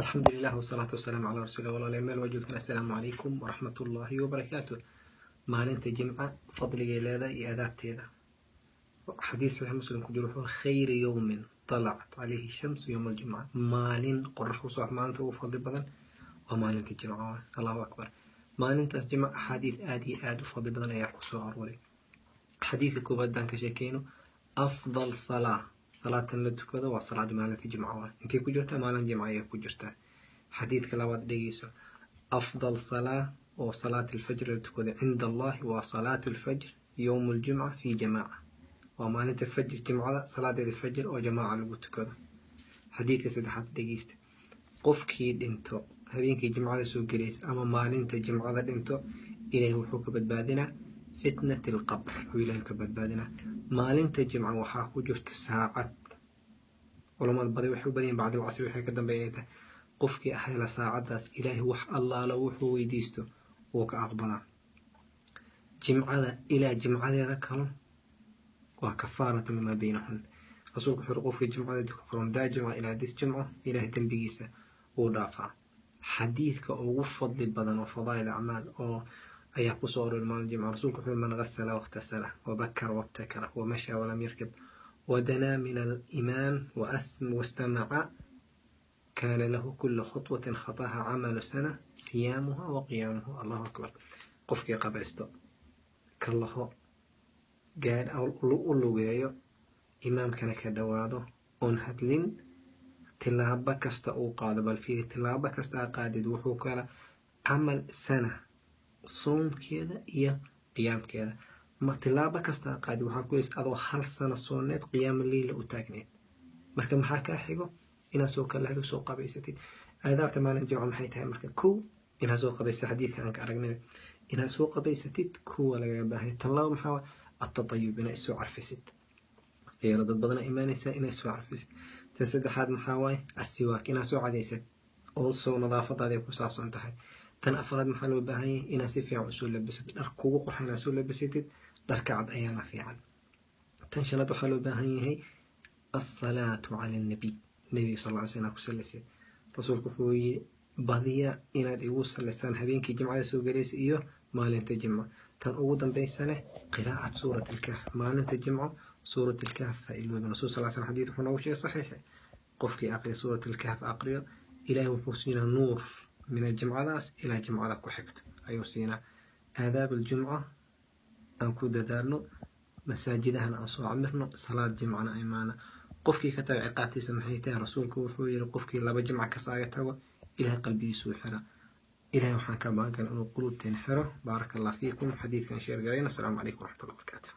Alxamdulilah wasalaatu wasalaamu calaa rasuulillah. Walaalayaal, meel waa joogtaan, assalaamu calaykum waraxmatullaahi wabarakaatu. Maalinta Jimca fadligay leedahay iyo adaabteeda. Xadiis Saxiix Muslim ku jiro wuxuu: "Khayri yowmin talacat calayhi shamsu yowma aljumca." Maalin qorax usoo, maalinta ugu fadli badan waa maalinta Jimca. Allahu akbar! Maalintaas Jimca axaadiis aad iyo aad u fadli badan ayaa kusoo arooray. Xadiidka koowaad baan ka sheekeyno: afdal salaa, salaatan la tukado, waa salaada maalinta Jimca. Waa intay ku jirtaa? Maalin Jimca ayay ku jirtaa. Xadiidka labaad dhegeyso: afdal salaa oo salaat alfajr la tukado cinda Allahi waa salaat alfajr yowm aljumca fi jamaaca. Waa maalinta fajr, Jimcada salaadeeda fajr oo jamaaca lagu tukado. Xadiidka saddexaad dhegeysta: qofkii dhinto habeenkii Jimcada soo gelaysa ama maalinta Jimcada dhinto, Ilahay wuxuu ka badbaadinaa fitnat alqabr, wuxuu Ilahay ka badbaadinaa. Maalinta Jimca waxaa ku jirto saacad, culamada badi waxay u badan yihin bacd alcasri waxay ka dambeyn inay tahay. Qofkii hela saacaddaas, Ilaahay wax allaala wuxuu weydiisto wuu ka aqbalaa. Jimcada ilaa jimcadeeda kalo waa kafaaratu limaa beynahun. Rasuulku wuxuu: qofkii jimcada duka, from that jimca ilaa this jimco, Ilahay dembigiisa wuu dhaafaa. Xadiidka ugu fadli badan oo fadaa'il acmaal oo ayaa kusoo aroori maalin jimca. Rasuulku wuxuu: "Man gasala waqtasala wabakara wabtakara wamasha walam yarkib wadanaa min alimaam wastamaca, kaana lahu kula khutwatin khataha camalu sana, siyaamuha wa qiyaamuhu." Allahu akbar! Qofkii qabaysto, kalaho, gaadh u lugeeyo, imaamkana ka dhowaado, oon hadlin, tilaabo kasta uu qaado, bal fiiri, tilaabo kasta aa qaadid wuxuu kala camal sana soomkeeda iyo qiyaamkeeda. Ma tilaabo kasta aa qaadid, waxaa ku heys adoo hal sano sooneed, qiyaama leyla u taagneed. Marka maxaa kaa xigo? Inaad soo kalahdo, soo qabaysatid. Aadaabta maalin Jimca maxay tahay? Marka kow, inaad soo qabaysatid. Xadiidka aan ka aragnay, inaad soo qabaysatid kuwa lagaga baahanya. Tan laba maxaa? Atatayub, inaad isoo carfisid. Iyaro dad badana imaanaysaa, inaad isoo carfisid. Tan saddexaad maxaa waaye? Asiwaak, inaad soo cadaysad. Also nadaafadaada ku saabsan tahay. Tan afraad maxaa loo baahan yahay? Inaad si fiican usoo labisatid, dhar kugu qurxa inaad soo labisatid, dharka cad ayaana fiican. Tan shanaad waxaa loo baahan yahay asalaatu cala annabiy, Nebiga sal ly slam ku sallisay. Rasuulku wuxuu yiri: "Badiya inaad igu sallisaan habeenkii Jimcada soo gelaysa iyo maalinta Jimco." Tan ugu dambaysane, qiraa'at suurat alkahf. Maalinta Jimco suurat alkahf ha iloobin. Rasul sal slam xadiid wuxuu noogu sheegay saxiixe: qofkii aqriya suurat alkahf aqriyo, Ilaahay wuxuu siinaa nuur min jimcadaas ilaa jimcada ku xigto ayuu siinaa. Aadaab aljumca aan ku dadaalno, masaajidahana aan soo camirno, salaad jimcana imaana. Qofkii ka taga ciqaabtiisa maxay tahay? Rasuulku wuxuu yiri: qofkii laba jimca kasaaga tago, Ilahay qalbigiisuu xira. Ilahay waxaan ka magan inuu quluubteen xiro. Baaraka Allah fiikum. Xadiidkan share garayna. Asalaamu calaykum waraxmatullah barakaatu.